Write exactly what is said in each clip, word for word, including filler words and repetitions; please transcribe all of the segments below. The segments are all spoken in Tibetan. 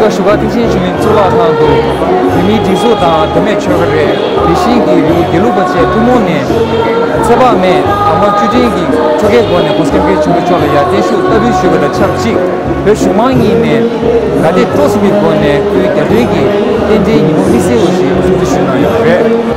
བཞུགས་སྒར་ཐེག་ཆེན་ཆོས་གླིང་གཙུག་ལག་ཁང་དུ་བོད་མིའི་སྒྲིག་འཛུགས་དང་མདོ་སྨད་ཆོལ་ཁ་རེད། དེ་བཞིན་གྱི་རི་བོ་དགེ་ལུགས་པ་བཅས་ཐུན་མོང་ནས་ཚེ་དཔག་མེད་དར་དམར་བཅུད་ལྡན་གྱི་ཆོ་གའི་སྒོ་ནས་༸གོང་ས་༸སྐྱབས་མགོན་ཆེན་པོ་མཆོག་ལ་ཡར་བརྟན་བཞུགས་བསྟར་འབུལ་ཞུས་པ་དང་ཆབས་ཅིག་བོད་གཞུང་མང་གཉིས་ནས་དགའ་དད་སྤྲོ་སུན་པའི་སྒོ་ནས་སྐུའི་གྱ་སྟོན་གྱི་རྟེན་འབྲེལ་ཉིན་མོ་དམིགས་བསལ་བ་ཞིག་སྲུང་བརྩི་ཞུས་གནང་ཡོད་པ་རེད།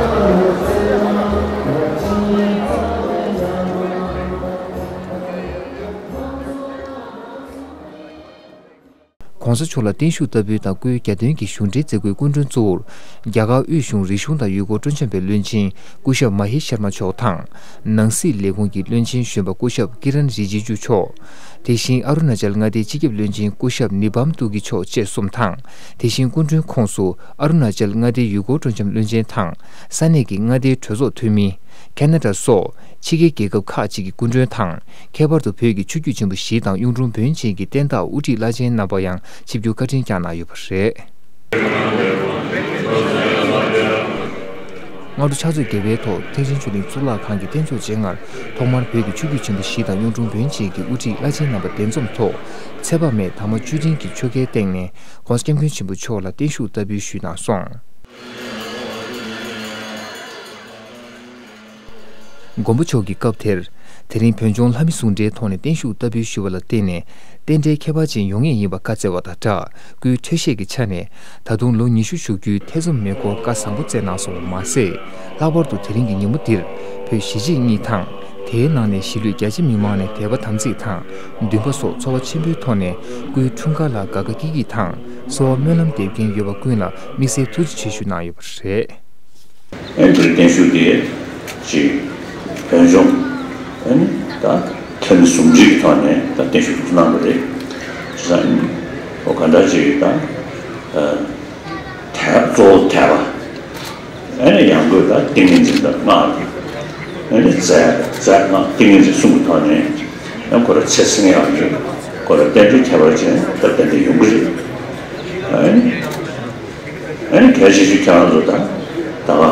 ༸གོང་ས་མཆོག་ལ་བརྟན་བཞུགས་བསྟར་འབུལ་དང་སྐུའི་གྱ་སྟོན་གྱི་གཞུང་འབྲེལ་མཛད་སྒོའི་སྐུ་མགྲོན་གཙོ་བོར་རྒྱ་གར་དབུས་གཞུང་རིག་གཞུང་དང་ཡུལ་སྐོར་སྤྲོ་འཆམ་པའི་བློན་ཆེན་སྐུ་ཞབས་མ་ཧེ་ཤར་མ་མཆོག་དང་། ནང་སྲིད་ལས་ཁུངས་ཀྱི་བློན་ཆེན་གཞོན་པ་སྐུ་ཞབས་ཀི་རན་རི་ཇི་ཇུ་མཆོག་དེ་བཞིན་ཨ་རུ་ན་ཅལ་མངའ་སྡེའི་སྤྱི་ཁྱབ་བློན་ཆེན་སྐུ་ཞབས་ནི་བམ་ཏུ་ཀི་མཆོག་བཅས་གསུམ་དང་། དེ་བཞིན་སྐུ་མགྲོན་ཁོངས་སུ་ཨ་རུ་ན་ཅལ་མངའ་སྡེའི་ཡུལ་སྐོར་སྤྲོ་འཆམ་བློན་ཆེན་དང་ས་གནས་ཀྱི་མངའ་སྡེའི་གྲོས་ཚོགས་འཐུས་མི། ཁེ་ན་ཌ་སོགས་ཕྱི་རྒྱལ་རྒྱལ་ཁབ་ཁག་ཅིག་གི་སྐུ་མགྲོན་དང་། ཁྱད་པར་དུ་བོད་ཀྱི་ཆོས་བརྒྱུད་ཆེན་པོ་བཞི་དང་གཡུང་དྲུང་བོན་བཅས་ཀྱི་བསྟན་བདག་དབུ་ཁྲིད་བླ་ཆེན་རྣམ་པ་ཡང་ཆིབས་བསྒྱུར་བཀའ་དྲིན་བསྐྱངས་གནང་ཡོད་པ་རེད། སྔ་དྲོ་ཕྱག་ཚོད་བརྒྱད་པའི་ཐོག་ཐེག་ཆེན་ཆོས་གླིང་གཙུག་ལག་ཁང་གི་རྟེན་མཆོག་སྤྱན་སྔར་ཐོག་མར་བོད་ཀྱི་ཆོས་བརྒྱུད་ཆེན་པོ་བཞི་དང་གཡུང་དྲུང་བོན་བཅས་ཀྱི་དབུ་ཁྲིད་བླ་ཆེན་རྣམ་པ་གདན་འཛོམས་ཐོག་ཚེ་དཔག་མེད་དར་དམར་བཅུད་ལྡན་གྱི་ཆོ་གའི་སྟེང་ནས་༸གོང་ས་༸སྐྱབས་མགོན་ཆེན་པོ་མཆོག་ལ་བརྟན་བཞུགས་བསྟར་འབུལ་ཞུས་གནང་སོང་། མགོན་པོ་མཆོག་གིས་སྐབས་དེར། དེ་རིང་བོད་ལྗོངས་ལྷ་མི་ཟུང་འབྲེལ་ཐོག་ནས་བརྟན་བཞུགས་བསྟར་འབུལ་ཞུས་པ་ལ་བརྟེན་ནས། རྟེན་འབྲེལ་ཁྱད་པར་ཅན་ཡོང་ངེས་ཡིན་པ་བཀའ་སྩལ་བ་དང་སྦྲགས། སྐུའི་འཕྲོད་བཞེས་ཀྱི་ཆ་ནས། ད་དུང་ལོ་ཉི་ཤུ་བཞུགས་རྒྱུའི་ཐེ་ཚོམ་མེད་སྐོར་བཀའ་བཟང་པོ་སྩལ་གནང་སོང་བ་མ་ཟད། ལྷག་པར་དུ་དེ་རིང་གི་ཉིན་མོ་འདིར། བོད་གཞིས་བྱེས་གཉིས་དང་། དེའི་ནང་ནས་གཞིས་ལུས་རྒྱ་ཆེ་མི་མང་ནས་དད་པ་དམ་ཚིག་དང་། འདུན་པ་སོགས་འཚོ་བ་ཆེན་པོའི་ཐོག་ནས། སྐུའི་འཁྲུངས་སྐར་ལ་དགའ་དགའ་སྐྱིད་སྐྱིད་དང་། གསོལ་བ་སྨོན་ལམ་འདེབས་མཁན་ཡོད་པ་ཀུན་ལ་དམིགས་བསལ་ཐུགས་རྗེ་ཆེ་ཞུ་གནང་ཡོད་པ་རེད། ཨེ་འདིར་བརྟན་བཞུགས་དེ་ཅིག་བོད་ལྗོངས་ཨེ་ནི་ད་ལྷ་མི་ཟུང་འབྲེལ་གྱི་ཐོག་ནས་ད་བརྟན་བཞུགས་གནང་བ་རེད། བྱས་ཙང་ཨོ་ག་འདྲ་ཅིག་ད་ཨ་དད་གཙོ་བོ་དད་པ་ཨེ་ནི་ཡང་སྒོས་ད་ཏིང་ངེ་འཛིན་དང་སྔགས་ཨེ་ནི་རྫས་རྫས་སྔགས་ཏིང་ངེ་འཛིན་གསུམ་གྱི་ཐོག་ནས་ཡང་ཁོ་ར་ཚེ་སྲིང་ཡག་རེད། ཁོ་ར་རྟེན་འབྲེལ་ཁྱད་པར་ཅན་ད་ཏན་ཏན་ཡོང་གི་རེད། ཨེ་ནི། ཨ་ནི་གལ་ཆེ་ཤོས་ཁྱེད་རང་ཚོ་དང་ད་ག་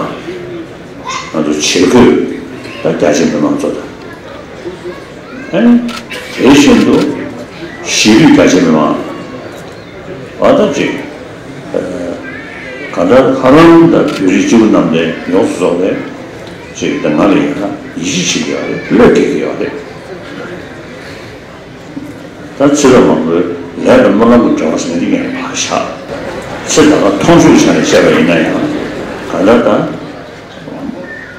ང་ཚོ་བྱེད་སྒོ་ད་རྒྱ་ཆེ་མི་མང་ཚོ་དང་། ཨ་ནི་དེ་བཞིན་དུ་གཞིས་ལུས་རྒྱ་ཆེ་མི་མང་ཨ་ད་ཅིག་གང་ལྟར་ཧ་ལམ་ད་བོད་རིགས་སྤྱི་བོ་གནམ་བསྟན་ཡོངས་སུ་རྫོགས་པའི་ཅིག་ད་ང་ལ་ཡིན་ན་ཡིད་ཆེས་བྱེད་ཀྱི་ཡོད་རེད། བློས་འགེལ་གྱི་ཡོད་རེད། ད་ཚེ་རབས་མང་པོའི་ལས་དང་སྨོན་ལམ་གྱི་འབྲེལ་བ་ཟེར་ན་འདི་ངས་ཕར་བཞག་ཚེ་ད་ལྟ་མཐོང་ཆོས་ཀྱི་ཆ་ནས་བཤད་པ་ཡིན་ན་ཡང་གང་ལྟར་ད་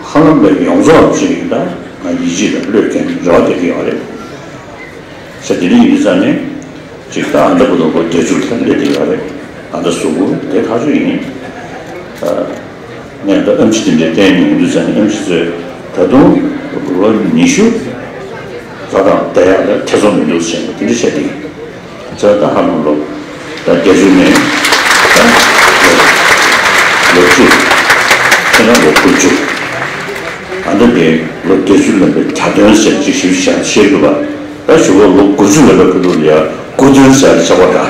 ཧ་ལམ་པའི་ཡོངས་རྫོགས་ཅིག་ད་ང་ཡིད་ཆེས་དང་བློས་འགེལ་རེ་བ་རྒྱག་གི་ཡོད་རེད། ས་དེ་འདྲ་ཡིན་དུས་ཙང་ནས་ཅིག་ད་ཨ་མདའ་བུ་དང་པོ་སྡེ་ཚུགས་ལ་སླེབས་བསྡད་ཡོད་རེད། ཨ་མདའ་གཟུགས་པོ་དེ་ཐག་ཆོད་ཡིན། ངས་ད་ཨེམ་ཆི་དེ་འདྲའི་བསྟན་ཡོང་དུས་ཙང་ནས་ཨེམ་ཆི་ཚོས་ད་དུང་ལོ་ཉི་ཤུ་ར་དང་བསྡད་ཡག་ལ་ཐེ་ཚོམ་མི་འདུག་ཟེར་ནས་དེ་འདྲ་བཤད་དེ་ཚོ་ད་ཧ་ལམ་ལོ་ད་བརྒྱད་ཅུ་ནས་ད་ལོ་བཅུ་ཁྱེད་རང་ལོ་དགུ་བཅུ་ཨ་མདའ་དེ་ལོ་བརྒྱད་ཅུ་ལོན་པའི་གྱ་སྟོན་ཟེར་ཅིག་ཞིབ་བཤད་ཤེས་དགོས་པ། ད་ཞུ་བ་ལོ་དགུ་བཅུ་ལོན་པའི་ཁུ་ཐུག་ལ་ཡ་སྐུ་མདུན་ཟེར་ཆགས་པ་འདྲ།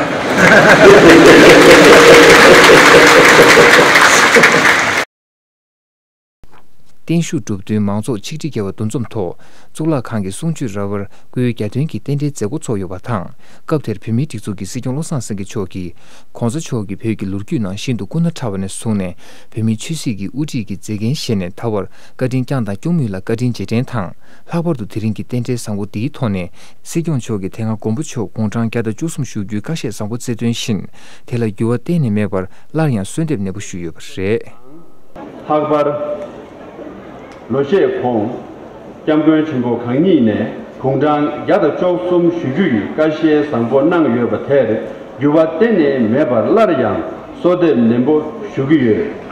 བརྟན་བཞུགས་གྲུབ་བསྟུན་མང་ཚོགས་ཆིག་སྒྲིལ་བརྒྱབ་པ་འདུ་འཛོམས་ཐོག་གཙུག་ལག་ཁང་གི་གསུང་ཆོས་ར་བར་སྐུའི་གྱ་སྟོན་གྱི་རྟེན་འབྲེལ་མཛད་སྒོ་ཚོགས་ཡོད་པ་དང་། སྐབས་དེར་བོད་མིའི་སྒྲིག་འཛུགས་ཀྱི་སྲིད་སྐྱོང་བློ་བཟང་སེང་གེ་མཆོག་གིས། ༸གོང་ས་མཆོག་གིས་བོད་ཀྱི་ལོ་རྒྱུས་ནང་ཤིན་ཏུ་སྐུ་ན་ཕྲ་བ་ནས་བཟུང་ནས་བོད་མིའི་ཆོས་སྲིད་ཀྱི་དབུ་ཁྲིད་ཀྱི་མཛད་འགན་བཞེས་ནས་ད་བར་བཀའ་དྲིན་བསྐྱངས་དང་སྐྱོང་མུས་ལ་བཀའ་དྲིན་རྗེས་དྲན་དང་། ལྷག་པར་དུ་དེ་རིང་གི་རྟེན་འབྲེལ་བཟང་པོ་འདིའི་ཐོག་ནས་སྲིད་སྐྱོང་མཆོག་གིས་དེ་སྔ་མགོན་པོ་མཆོག་དགུང་གྲངས་བརྒྱ་དང་བཅུ་གསུམ་བཞུགས་རྒྱུའི་བཀའ་བཞེས་བཟང་པོ་སྩལ་དོན་བཞིན། དེ་ལ་འགྱུར་བ་གཏན་ནས་མེད་པར་སླར་ཡང་གསོལ་འདེབས་ནན་པོ་ཞུས་ཡོད་པ་རེད། ལྷག་པར། ལོ་ཤས་གོང་སྐྱབས་མགོན་ཆེན་པོ་གང་ཉིད་ནས་དགུང་གྲངས་བརྒྱ་དང་བཅུ་གསུམ་བཞུགས་རྒྱུ་ཡི་བཀའ་བཞེས་བཟང་པོ་གནང་ཡོད་པ་དེར་འགྱུར་བ་གཏན་ནས་མེད་པར་སླར་ཡང་གསོལ་འདེབས་ནན་པོ་ཞུ་གི་ཡོད།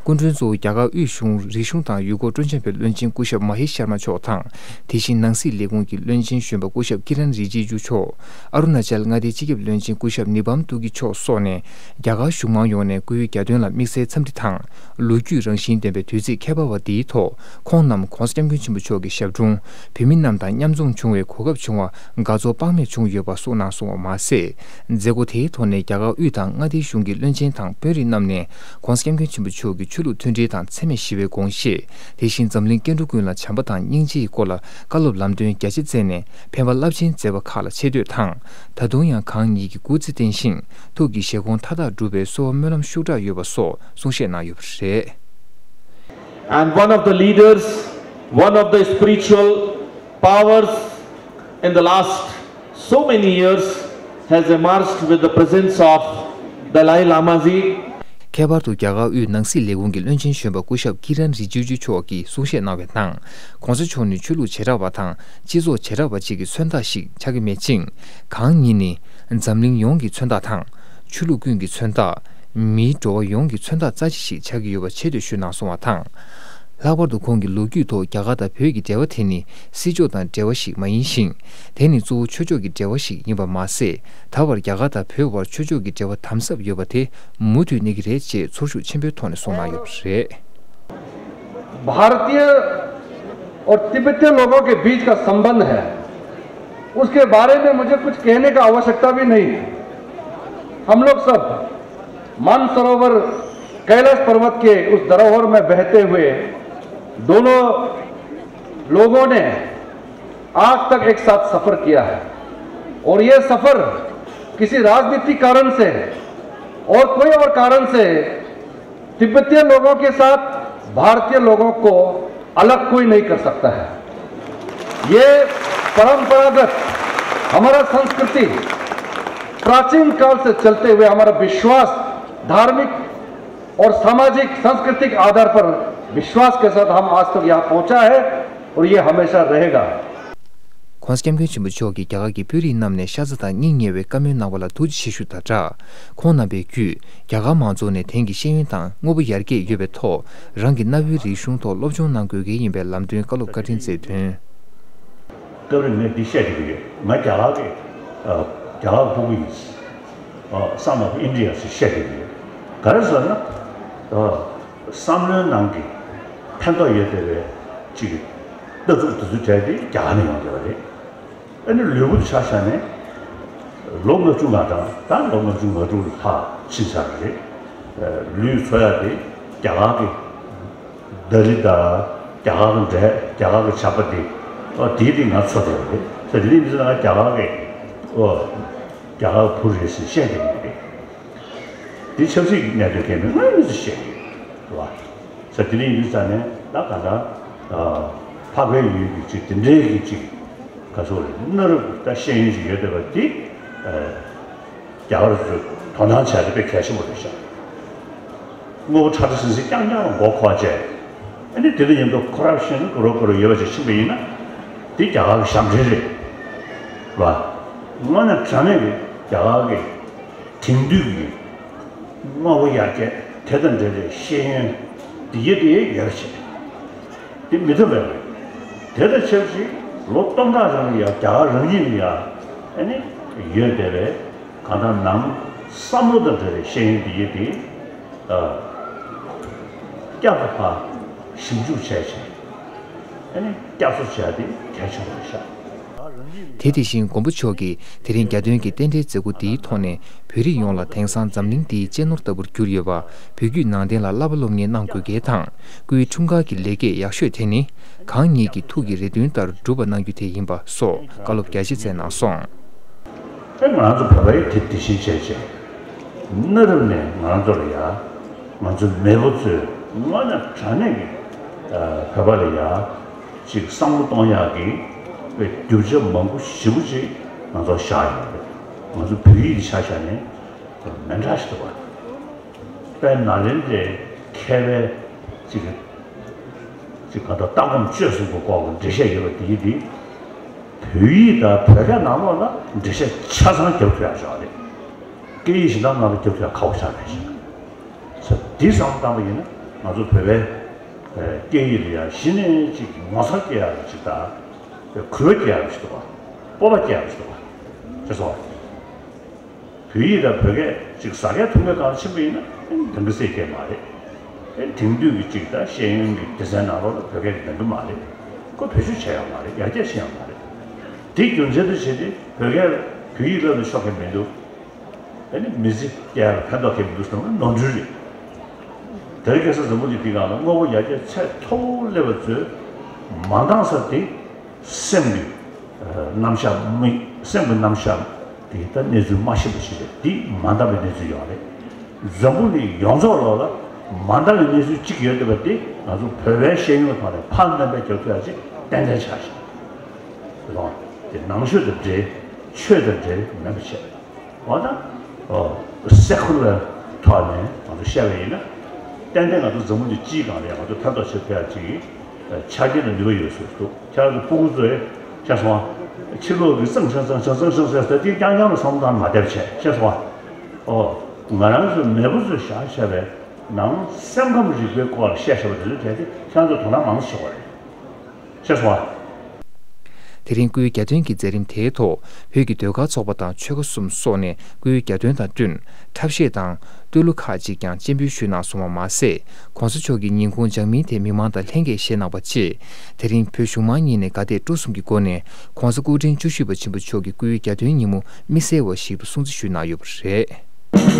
སྐུ་མགྲོན་གཙོ་བོ་རྒྱ་གར་དབུས་གཞུང་རིག་གཞུང་དང་ཡུལ་སྐོར་སྤྲོ་འཆམ་པའི་བློན་ཆེན་སྐུ་ཞབས་མ་ཧེ་ཤར་མ་མཆོག་དང་། དེ་བཞིན་ནང་སྲིད་ལས་ཁུངས་ཀྱི་བློན་ཆེན་གཞོན་པ་སྐུ་ཞབས་ཀི་རན་རི་ཇི་ཇུ་མཆོག་ཨ་རུ་ན་ཅལ་མངའ་སྡེའི་སྤྱི་ཁྱབ་བློན་ཆེན་སྐུ་ཞབས་ནི་བམ་ཏུ་ཀི་མཆོག་སོགས་ནས་རྒྱ་གར་གཞུང་མང་ཡོངས་ནས་སྐུའི་གྱ་སྟོན་ལ་དམིགས་བསལ་འཚམས་འདྲི་དང་། ལོ་རྒྱུས་རང་བཞིན་ལྡན་པའི་དུས་ཚིགས་ཁྱད་པར་བ་འདིའི་ཐོག་ཁོང་རྣམས་༸གོང་ས་༸སྐྱབས་མགོན་ཆེན་པོ་མཆོག་གི་ཞབས་དྲུང་བོད་མི་རྣམས་དང་མཉམ་འཛོམས་བྱུང་བའི་གོ་སྐབས་བྱུང་བ་དགའ་ཚོར་དཔག་མེད་བྱུང་ཡོད་པ་གསུངས་གནང་སོང་བ་མ་ཟད། མཛད་སྒོ་དེའི་ཐོག་ནས་རྒྱ་གར་དབུས་དང་མངའ་སྡེའི་གཞུང་གི་བློན་ཆེན་དང་དཔོན་རིགས་རྣམས་ནས་༸གོང་ས་༸སྐྱབས་མགོན་ཆེན་པོ་མཆོག་གི་ ཆོས་ལུགས་མཐུན་སྒྲིལ་དང་འཚེ་མེད་ཞི་བའི་དགོངས་བཞེད། དེ་བཞིན་འཛམ་གླིང་སྐྱེ་འགྲོ་ཀུན་ལ་བྱམས་པ་དང་སྙིང་རྗེའི་སྐོར་ལ་བཀའ་སློབ་ལམ་སྟོན་རྒྱ་ཆེ་བསྩལ་ནས་ཕན་པ་རླབས་ཆེན་མཛད་པ་ཁག་ལ་ཆེ་བསྟོད་དང་། ད་དུང་ཡང་གང་ཉིད་ཀྱི་སྐུ་ཚེ་བརྟན་ཞིང་ཐུགས་ཀྱི་བཞེད་དགོངས་མཐའ་དག་འགྲུབ་པའི་གསོལ་བ་སྨོན་ལམ་ཤུགས་དྲག་ཡོད་པ་སོགས་གསུང་བཤད་གནང་ཡོད་པ་རེད། And one of the leaders, one of the spiritual powers in the last so many years has emerged with the presence of Dalai Lama ji. ཁྱད་པར་དུ་རྒྱ་གར་དབུས་ནང་སྲིད་ལས་ཁུངས་ཀྱི་བློན་ཆེན་གཞོན་པ་སྐུ་ཞབས་ཀི་རན་རི་ཇི་ཇུ་མཆོག་གིས་གསུང་བཤད་གནང་བའི་ནང་། ྋགོང་ས་མཆོག་ནི་ཆོས་ལུགས་བྱེ་བྲག་པ་དང་སྤྱི་ཚོགས་བྱེ་བྲག་པ་ཅིག་གི་མཚོན་རྟགས་ཤིག་ཆགས་ཀྱི་མེད་ཅིང་། གང་ཉིད་ནི་འཛམ་གླིང་ཡོངས་ཀྱི་མཚོན་རྟགས་དང་། ཆོས་ལུགས་ཀུན་གྱི་མཚོན་རྟགས། མིའི་འགྲོ་བ་ཡོངས་ཀྱི་མཚོན་རྟགས་རྩ་ཆེ་ཞིག་ཆགས་ཀྱི་ཡོད་པ་ཆེ་བསྟོད་ཞུས་གནང་སོང་བ་དང་། ལྷག་པར་དུ་ཁོང་གིས་ལོ་རྒྱུས་ཐོག་རྒྱ་གར་དང་བོད་ཀྱི་འབྲེལ་བ་དེ་ནི་སྲིད་ཕྱོགས་དང་འབྲེལ་བ་ཞིག་མ་ཡིན་ཞིང་། དེ་ནི་གཙོ་བོ་ཆོས་ཕྱོགས་ཀྱི་འབྲེལ་བ་ཞིག་ཡིན་པ་མ་ཟད། ད་བར་རྒྱ་གར་དང་བོད་བར་ཆོས་ཕྱོགས་ཀྱི་འབྲེལ་བ་དམ་ཟབ་ཡོད་པ་དེ་མུ་མཐུད་གནས་ཀྱི་རེད་ཅེས་ཚོར་ཤུགས་ཆེན་པོའི་ཐོག་ནས་གསུངས་གནང་ཡོད་པ་རེད། भारतीय और तिब्बतीय लोगों के बीच का संबंध है, उसके बारे में मुझे कुछ कहने का आवश्यकता भी नहीं है। हम लोग सब मानसरोवर कैलाश पर्वत के उस धरोहर में बहते हुए दोनों लोगों ने आज तक एक साथ सफर किया है और ये सफर किसी राजनीतिक कारण से और कोई और कारण से तिब्बतीय लोगों के साथ भारतीय लोगों को अलग कोई नहीं कर सकता है। ये परंपरागत हमारा संस्कृति, प्राचीन काल से चलते हुए हमारा विश्वास, धार्मिक और सामाजिक सांस्कृतिक आधार पर विश्वास के साथ हम आज तक यहाँ पहुँचा है और ये हमेशा रहेगा। ྋགོང་ས་ྋསྐྱབས་མགོན་ཆེན་པོ་མཆོག་གིས་རྒྱ་གར་གྱི་དཔོན་རིགས་རྣམས་ནས་ཤ་ཚ་དང་སྙིང་ཉེ་བའི་བཀའ་མོལ་གནང་བ་ལ་ཐུགས་རྗེ་ཆེ་ཞུ་དང་སྦྲགས། ཁོང་རྣམ་པའི་བརྒྱུད་རྒྱ་གར་མང་ཚོགས་ནས་དེང་གི་ཤེས་ཡོན་དང་དངོས་པོ་ཡར་རྒྱས་ཡོད་པའི་ཐོག་རང་གི་གནའ་བོའི་རིག་གཞུང་ཐོག་སློབ་སྦྱོང་གནང་དགོས་ཀྱི་ཡིན་པའི་ལམ་སྟོན་བཀའ་སློབ་བཀའ་དྲིན་སྩལ་དོན། སྐབས་རེ་ངས་འདི་བཤད་བསྡད་ཀྱི་ཡོད། ང་རྒྱ་གར་གྱི་ཨ། རྒྱ་གར་ཕྲུ་གུ་ཡིན། ཨ། བསམ་བློ་ཨིན་ཌི་ཡ་ཟེར་བཤད་བསྡད་ཀྱི་ཡོད། ག་རེ་ཟེར་ན། ཨ། བསམ་བློའི་ནང་གི་ཕན་ཐོགས་ཡོད་བསྡད་པའི་ཅིག་ལྟ་ཚུལ་དེ་ཚོ་གྲས་དེ་རྒྱ་གར་ནས་ཡོང་བསྡད་པ་རེད། ཨ་ནི་ལུས་པོ་ཆ་བཞག་ནས་ལོ་ལྔ་བཅུ་ང་གྲངས་དང་ལོ་ལྔ་བཅུ་ང་དྲུག་ལྷག་ཕྱིན་ཚར་བ་རེད། ལུས་འཚོ་ཡག་དེ་རྒྱ་གར་གྱི་ད་རི་དང་རྒྱ་གར་གྱི་འབྲས། རྒྱ་གར་གྱི་ཇ་པ་ཏི། ཨོ་དེའི་སྟེང་ང་འཚོ་བསྡད་པ་རེད། ས་དེ་རིང་འདི་ང་རྒྱ་གར་གྱི། ཨོ་རྒྱ་གར་བུ་རེད་ཟེར་བཤད་བསྡད་ཀྱི་རེད། དེ་ཆབ་སྲིད་ཀྱི་གནད་དོན་གལ་མི་ང་མི་ཚོ་བཤད་ཀྱི་རེད་བ། ས་དེ་རིང་འདི་ས་ནས་ད་ག་ད་ཕག་པའི་ཡུལ་གྱི་ཅིག་དེ་འདྲའི་གི་ཅིག་ག་ཚོད་རེད། གནའ་རབས་ཀྱི་ད་ཤེས་ཡོན་ཞིག་ཡོད་བསྡད་པ་དེ། རྒྱ་གར་ཚོས་དོ་སྣང་བྱས་ཏེ་དཔེ་གལ་ཆེན་པོ་རེད་ཤག་དངོས་པོ་ཁྲ་ཁྲ་ཟིང་ཟིང་རྐྱང་རྐྱང་ལ་མགོ་འཁོར་བྱས། ཨ་ནི་དེ་དང་མཉམ་དུ་ཁོ་རབ་ཤན་གོ་རོ་གོ་རོ་ཡོད་པ་ཞིག་ཕྱིན་པ་ཡིན་ན། དེ་རྒྱ་གར་གྱི་ཞབས་འདྲེན་རེད་བ། དངོས་གནས་དྲང་གནས་ཀྱི་རྒྱ་གར་གྱི་དེང་དུས་ཀྱི་དངོས་པོ་ཡར་རྒྱས་དེ་དང་འབྲེལ་བའི་ཤེས་ཡོན་འདི་ཡེ་དེ་ཡོད་པ་བྱས། དེ་མི་ཐུབ་པ་རེད། དེ་དང་ཆབས་ཅིག་ལོ་སྟོང་ཕྲག་རིང་ལ་ཡང་རྒྱ་གར་རང་ཉིད་ལ་ཡང་ཨ་ནི་ཡོད་བསྡད་པའི་གང་ལྟར་ནང་བསམ་བློ་དང་འབྲེལ་བའི་ཤེས་ཡོན་འདི་ཡེ་དེ། ཨ། བསྐྱར་དུ་ཕར་ཞིབ་འཇུག་བྱས་བྱས། ཨ་ནི་བསྐྱར་གསོ་བྱས་ཏེ་གལ་ཆེན་པོ་རེད་ཤག་དེ་དེ་བཞིན་མགོན་པོ་མཆོག་གིས་དེ་རིང་རྒྱ་སྟོན་གྱི་རྟེན་འབྲེལ་མཛད་སྒོ་འདིའི་ཐོག་ནས་བོད་རིགས་ཡོངས་ལ་དེང་སང་འཛམ་གླིང་འདིའི་གཅེས་ནོར་ལྟ་བུར་གྱུར་ཡོད་པ། བོད་བརྒྱུད་ནང་བསྟན་ལ་བསླབ་པ་སློབ་གཉེར་གནང་དགོས་གལ་དང་། སྐུའི་འཁྲུངས་སྐར་གྱི་ལེགས་སྐྱེས་ཡག་ཤོས་དེ་ནི་གང་ཉིད་ཀྱི་ཐུགས་ཀྱི་རེ་འདུན་ལྟར་འགྲུབ་པ་གནང་རྒྱུ་དེ་ཡིན་པ་སོགས་བཀའ་སློབ་རྒྱ་ཆེ་སྩལ་གནང་སོང་། ཨེ་ང་རང་ཚོ་བོད་པ་ཡིས་དེ་དེ་བཞིན་བྱས་བྱས། གནའ་རབས་ནས་ང་རང་ཚོ་ལ་ཡ། ང་ཚོའི་མེས་པོ་ཚོས་དངོས་གནས་དྲང་གནས་ཀྱི་ཨ་བོད་པ་ལ་ཡ་ཅིག་བསམ་བློ་གཏོང་ཡག་གི་དཔེ་རྒྱུ་ཆ་མང་པོ་ཞེ་པོ་ཅིག་ང་ཚོར་བཞག་ཡོད་རེད། ང་ཚོ་བོད་ཡིག་གི་ཆ་བཞག་ནས་མི་འདྲ་ཞིག་འདུག་བ། དཔལ་ནཱ་ལེནྡྲའི་མཁས་པའི་ཅིག་ཅིག་ག་ད་ལྟ་སྒོམ་སྤྱོད་གསུམ་གྱི་སྐོར་གྱི་འགྲེལ་བཤད་ཡོད་པ་དེ་དེ་བོད་ཡིག་དང་བོད་སྐད་ནང་ལོགས་ལ་འགྲེལ་བཤད་ཆ་ཚང་རྒྱབ་ཐུབ་ཡག་ཅིག་རེད། སྐད་ཡིག་གཞན་དག་ནང་ལ་རྒྱབ་ཐུབ་ཡག་ཁག་པོ་ཆགས་རེད་ཤག་ས་འདི་བསམ་བློ་བཏང་པ་ཡིན་ན་ང་ཚོ་བོད་པའི་སྐད་ཡིག་ལ་ཡང་གཞི་ནས་ཅིག་ངོ་མཚར་སྐྱེ་ཡག་ཅིག་དང་། གུས་པ་སྐྱེ་ཡག་ཅིག་འདུག་བ། སྤོབས་པ་སྐྱེ་ཡག་ཅིག་འདུག་བ། ཅེས་སོ། བོད་ཡིག་དང་བོད་སྐད་ཅིག་ཟ་སྐད་འཐུང་སྐད་སྒང་ལ་ཕྱིན་པ་ཡིན་ན་འདང་གི་སེ་སྐད་མ་རེད། དེང་དུས་ཀྱི་ཅིག་ད་ཤེས་ཡོན་གྱི་སྡེ་ཚན་ནང་ལོགས་ལ་བོད་སྐད་འདང་གི་མ་རེད། ཁོ་བེད་སྤྱོད་བྱེད་ཡག་མ་རེད། ཡར་རྒྱས་ཕྱིན་ཡག་མ་རེད། དེ་རྒྱུ་མཚན་དུ་བྱས་ཏེ་བོད་སྐད་བོད་ཡིག་བསླབ་ནས་ཆོག་གི་མི་འདུག་ཨ་ནི་མི་ཚེ་སྐྱེལ་ཡག་ཕན་ཐོགས་ཐེབས་མི་འདུག་ཟེར་ན་ནོར་འཁྲུལ་རེད། དེ་རིང་ཁ་སང་འཛམ་བུ་གླིང་འདི་སྒང་ལ་དངོས་པོ་ཡར་རྒྱས་ཚད་མཐོ་བོ་སླེབས་པ་ཚོས་མ་འདང་ས་དེ་སེམས་ཀྱི་ཨ་རྣམ་གཞག་མི་སེམས་ཀྱི་རྣམ་གཞག་དེ་ད་གནས་ཚུལ་མ་ཤེས་པ་ཞིག་རེད། འདི་མ་འདང་བའི་གནས་ཚུལ་ཡོད་རེད། འཛམ་བུ་གླིང་ཡོངས་རྫོགས་ལོག་ལ་མ་འདང་བའི་གནས་ཚུལ་གཅིག་ཡོད་བསྡད་པ་དེ་ང་ཚོ་བོད་པའི་ཤེས་ཡོན་ཐོག་ནས་ཕར་སྣོན་པའི་རྒྱབ་ཐུག་ཡ་ཅིག་ཏན་ཏན་ཆགས་ཤིང་། དེ་ནང་ཆོས་དང་འབྲེལ་ཆོས་དང་འབྲེལ་མེད་པ་བྱས། འོ་ན། ཨོ། སེ་ཁུ་ལར་ཐོག་ནས་ང་ཚོ་བཤད་པ་ཡིན་ན། ཏན་ཏན་ང་ཚོ་འཛམ་བུ་གླིང་སྤྱིའི་སྒང་ལ་ང་ཚོ་ཐར་ཐོར་བྱེད་ཐུབ་ཡ་ཅིག་ཆ་རྐྱེན་དང་ནུས་པ་ཡོད་ཟེར་འདུག་ཁྱེད་རང་ཚོ་སྤུ་གུ་ཚོས་ཤེས་སོང་ཨ། ཕྱི་ལོགས་ཀྱི་ཙང་ཤང་ཙང་ཤང་ཙང་ཤང་ཟེར་ཏེ་རྐྱང་རྐྱང་ལ་བསམ་བློ་བཏང་མ་བསྡད་པ་བྱས་ཤེས་སོང་ཨ། ཨོ། ང་རང་ཚོ་མེས་པོ་ཚོས་བཞག་བཞག་པའི་ནང་སེམས་ཁམས་རིག་པའི་སྐོར་ལ་བཤད་བཞག་པ་དེ་ཚོ་གལ་ཏེ་ཁྱེད་རང་ཚོ་དོ་སྣང་མང་ཙམ་བྱེད་དགོས་རེད། ཤེས་སོང་ཨ། དེ་རིང་སྐུའི་གྱ་སྟོན་གྱི་མཛད་རིམ་དེའི་ཐོག་བོད་ཀྱི་ཟློས་གར་ཚོགས་པ་དང་ཆོལ་ཁ་གསུམ་སོགས་ནས་སྐུའི་གྱ་སྟོན་དང་བསྟུན་འཁྲབ་གཞས་དང་བསྟོད་གླུ་ཁག་ཅིག་ཀྱང་སྤྱན་འབུལ་ཞུས་གནང་སོང་བ་མ་ཟད། ༸གོང་ས་མཆོག་གི་ཉིན་གུང་འཇགས་མིན་དེ་མི་མང་དང་ལྷན་རྒྱས་བཞེས་གནང་བ་བཅས། དེ་རིང་བོད་གཞུང་མང་གཉིས་ནས་དགའ་དད་སྤྲོ་གསུམ་གྱི་སྒོ་ནས་༸གོང་ས་སྐུ་ཕྲེང་བཅུ་བཞི་པ་ཆེན་པོ་མཆོག་གི་སྐུའི་གྱ་སྟོན་ཉིན་མོ་དམིགས་བསལ་བ་ཞིག་ཏུ་སྲུང་བརྩི་ཞུས་གནང་ཡོད་པ་རེད།